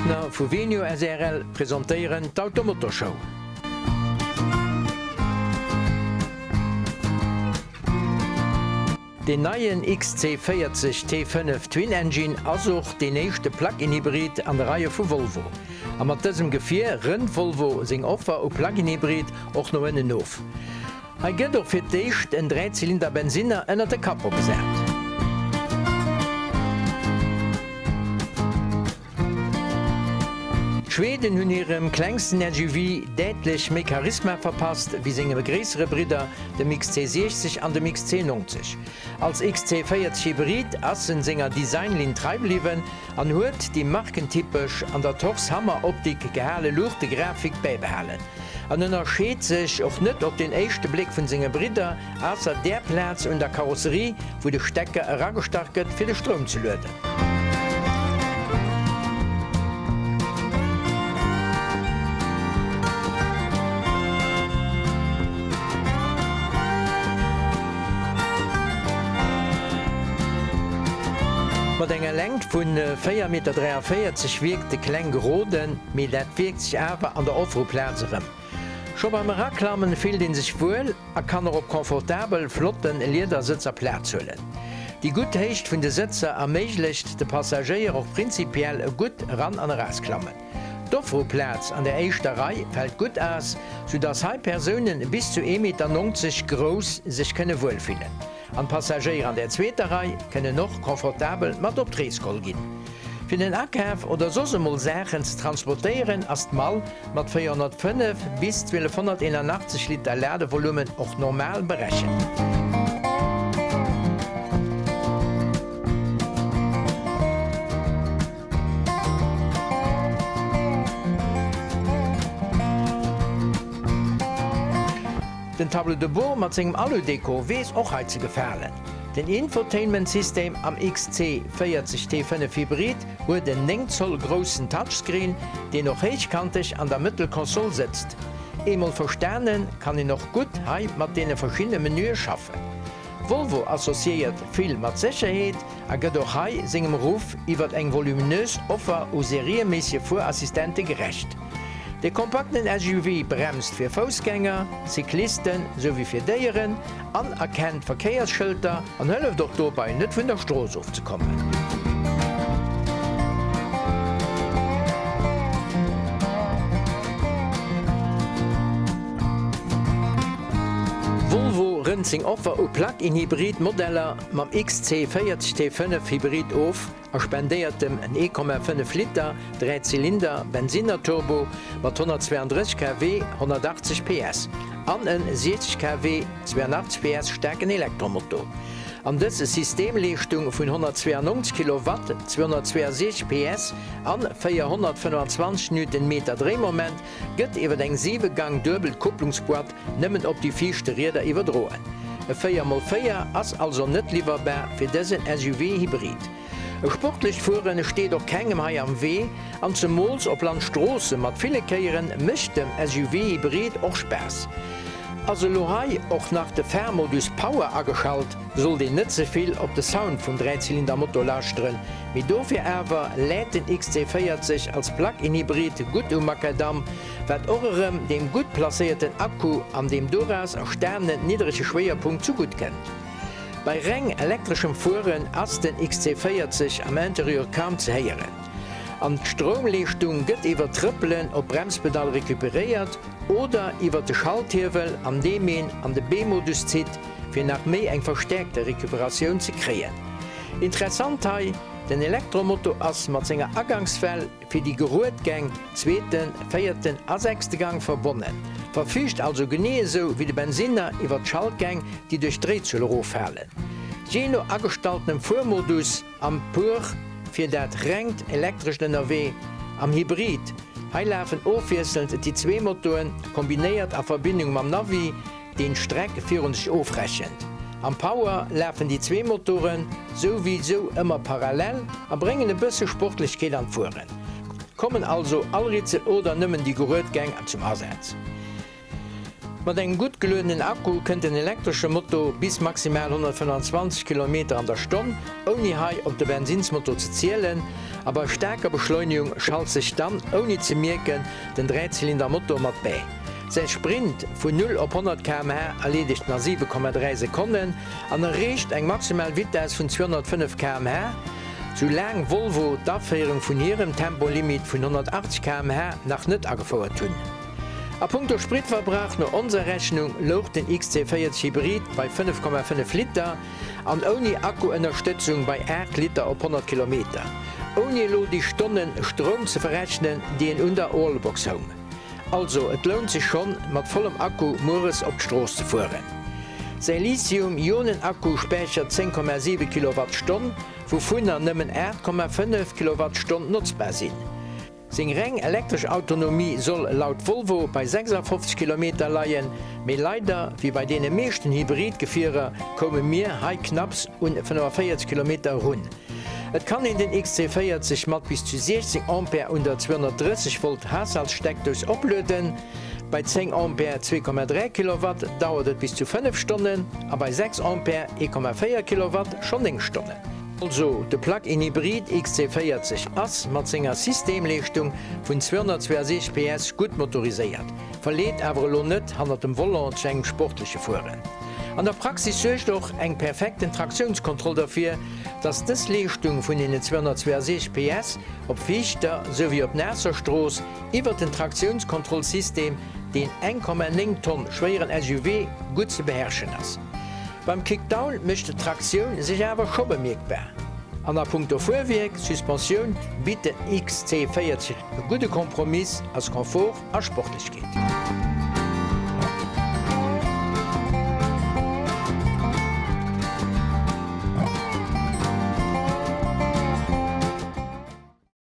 Partner vu Venio srl presentéieren d'Automotorshow. Deen neien XC40 T5 Twin Engine ass och deen éischte Plug-in-Hybrid an de Reie vu Volvo. A mat dësem Gefier rënnt Volvo seng Offer u Plug-in-Hybrid och no ënnen of. Hei gëtt och fir d'éischt en Dräizylinder-Bensinner ënnert de Capot gesat. D'Schweden hunn hirem klengsten SUV däitlech méi Charisma verpasst wéi senge gréissere Bridder, dem XC60 an dem XC90. Als XC40 Hybrid ass en senger Designlinn trei bliwwen an huet déi markentypesch an der Torx Hammer Optik gehale Luuchtegrafik bäibehalen. En ënnerscheet sech och net op den éischte Bléck vun senge Bridder, Ausser där Plaz un der Karosserie, wou de Stecker eragestach gëtt fir de Stroum ze lueden. Mat enger Längt vun 4,43 Meter wierkt de kleng geroden, mee dat wierkt sech awer an der Offroplaz erëm. Scho beim Eraklammen fillt een sech wuel a kann och op confortabel, flotten Liedersëtzer Plaz huelen. Déi gutt Héicht vun de Sëtzer erméiglecht de Passagéier och prinzipiell e gutt Eran an Erausklammen. D'Offroplaz an der éischter Rei fält gutt aus, sou dass hei Persounen bis zu 1,90 Meter grouss sech kënne wuelfillen. An d'Passagéier an der zweeter Rei kënnen och confortabel mat op d'Rees geholl ginn. Fir den Akaf oder soss emol Saachen ze transportéieren ass d'Mall mat 405 bis 1281 Liter Ladevolumen och normal berechent. Den Tableau de bord mat sengem Alu-Dekor weess och hei ze gefalen. Den Infotainment-System am XC40 T5 Hybrid huet en 9 Zoll groussen Touchscreen, deen och héichkanteg an der Mëttelkonsol sëtzt. Eemol verstanen, kann een och gutt hei mat deene verschiddene Menüe schaffen. Volvo associéiert vill mat Sécherheet a gëtt och hei sengem Ruff iwwert eng voluminös Offer u serieméissege Fuerassistente gerecht. De kompakten SUV bremst fir Foussgänger, Cyclisten souwéi fir Déieren an erkennt Verkéiersschëlter an hëlleft och dobei net vun der Strooss ofzekommen. Volvo rënnt seng Offer u Plug-in-Hybrid Modeller mam XC40 T5 Hybrid of. a spendéiert dem en 1,5 Liter Dräizylinder Bensinner-Turbo mat 132 kW, 180 PS, an en 60 kW, 82 PS staarken Elektromotor. An dës Systemleeschtung vun 192 Kilowatt, 262 PS an 425 Newtonmeter Dréimoment gëtt iwwer eng 7 Gang duebel Kupplungsboîte nëmmen op déi viischte Rieder iwwerdroen. E 4 mol 4 ass also net liwwerbar fir dësen SUV Hybrid. E sportlecht Fueren steet och kengem hei am Wee an zemools op Landstroosse mat ville Kéieren mécht dem SUV Hybrid och Spaass. Ass elo hei och nach de Fahrmodus Power ageschalt, sollt een net ze vill op de Sound vum Dräizylindermotor lauschteren, mee dofir awer läit den XC40 als Plug-in-Hybrid gutt um Makadamm, wat och erëm deem gutt placéierten Akku an deem doraus erstanenen niddrege Schwéierpunkt zugutt kënnt. Bei reng elektreschem Fueren ass den XC40 am Interieur kaum ze héieren an d'Stroumleeschtung gëtt iwwer d'Trëppelen op d'Bremspedall recuperéiert oder iwwer de Schalthiewel an deem een an de B-Modus zitt fir nach méi eng verstäerkte Recuperatioun ze kréien. Interessant hei, den Elektromotor ass mat senger Agangswell fir déi gerued Gäng, zweeten, véierten a sechste Gang, verbonnen, verfüügt also genee esou wéi de Bensinner iwwer d'Schaltgäng, déi duerch d'Dréizuel eroffalen. Jee no agestaltenem Fuermodus, am Pur fir dat rengt Elektrescht ënnerwee, am Hybrid, hei lafen ofwiesselnd déi zwee Motoren, kombinéiert a Verbindung mam Navi, deen d'Streck virun sech ofrechent. Am Power lafen déi zwee Motoren sou wéi sou ëmmer parallel a bréngen e bësse Sportlechkeet an d'Fueren. Kommen also all Ritzel oder nëmmen déi gerued Gäng zum Asaz. Mat engem gutt geluedenen Akku kënnt den elektresche Moto bis maximal 125 Kilometer an der Stonn, ouni hei op de Bensinnsmotor ze zielen, a bei staarker Beschleunegung schalt sech dann, ouni ze mierken, den Dräizylinder-Motor mat bäi. Säi Sprint vun 0 op 100 km/h erleedegt en a 7,3 Sekonnen an erreecht eng maximal Vitess vun 205 km/h, soulaang Volvo d'Aféierung vun hirem Tempolimit vun 180 km/h nach net agefouert hunn. A punkto Spritverbrauch no onser Rechnung louch den XC40 Hybrid bei 5,5 Liter an ouni Akkuënnerstëtzung bei 8 Liter op 100 Kilometer, ouni elo déi Stonnen Stroum ze verrechnen, déi een un der Wallbox houng. Also et lount sech schonn, mat vollem Akku mueres op d'Strooss ze fueren. Säi Lithium-Ionen-Akku späichert 10,7 Kilowattstonn, wouvunner nëmmen 8,5 Kilowattstonn notzbar sinn. Seng reng elektresch Autonomie soll laut Volvo bei 56 Kilometer leien, mee leider, wéi bei deene meeschten Hybrid-Gefierer, koume mir hei knapps un 45 Kilometer erun. Et kann een den XC40 mat bis zu 16 Ampere un der 230 Volt Haushaltssteckdous oplueden. Bei 10 Ampere, 2,3 Kilowatt, dauert et bis zu 5 Stonnen a bei 6 Ampere, 1,4 Kilowatt, schonn 9 Stonnen. Also, de Plug-in Hybrid XC40 ass mat senger Systemleeschtung vun 262 PS gutt motoriséiert, verleet awer elo net hannert dem Volant zu engem sportleche Fueren. An der Praxis suergt och eng perfekten Traktiounskontroll derfir, dass dës Leeschtung vun deenen 262 PS op fiichter souwéi op naasser Strooss iwwert den Traktiounskontrollsystem, deen 1,9 Tonn schwéieren SUV, gutt ze beherrschen ass. Beim Kickdown mécht d'Traktioun sech awer scho bemierkbar. An a punkto Fuerwierk, Suspensioun, bitt den XC40 e gudde Kompromiss aus Confort a Sportlechkeet.